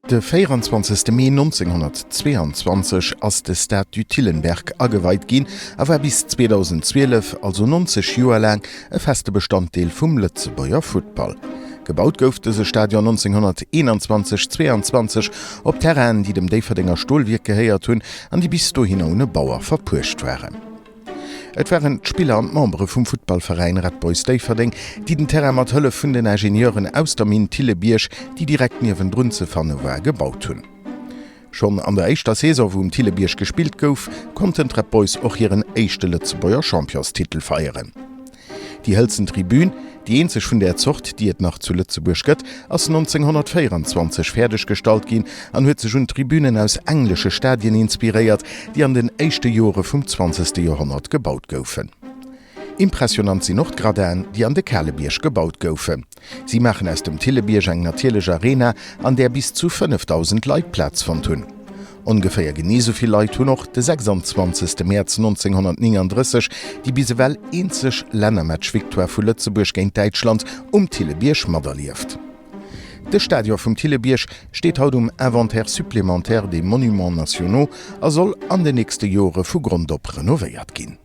De 24. Mee 1922 ass de Stade du Thillenberg ageweit ginn a war bis 2012, also 90 Joer laang, e feste Bestanddeel vum Lëtzebuerger Futtball. Gebaut gouf dëse Stadion 1921, 22 op Terrainen, déi dem Déifferdenger Stolwierk gehéiert hunn an déi bis dohinner un e Bauer verpuecht waren. Et waren d'Spiller an d'Membere vum Futtballveräin Red Boys Déifferdeng, déi den Terrain mat Hëllef vun den Ingenieuren aus der Minn Thillebierg, déi direkt niewendrun ze fanne war, gebaut hunn. Schonn an der éischter Saison, wou um Thillebierg gespillt gouf, konnten d'Red Boys och hiren éischte Lëtzebuerger Championstitel feieren. Déi hëlzen Tribün, déi eenzeg vun där Zort, déi et nach zu Lëtzebuerg gëtt, ass 1924 fäerdeg gestallt ginn an huet sech un Tribünen aus englesche Stadien inspiréiert, déi an den éischte Jore vum zwanzegste Joerhonnert gebaut goufen. Impressionant sinn och d'Gradinen, déi an de Kalebierg gebaut goufen. Si maachen aus dem Thillebierg eng natierlech Arena, an där bis zu 5.000 Leit Plaz fonnt hunn. Ongeféier genee sou vill Leit hunn och de 26. Mäerz 1939 déi bis ewell eenzeg Lännermatch-Victoire vu Lëtzebuerg géint Däitschland um Thillebierg materlieft. De Stadion vum Thillebierg steet haut um Inventaire supplémentaire des Monuments nationaux a soll an den nächste Jore vu Grond op renovéiert ginn.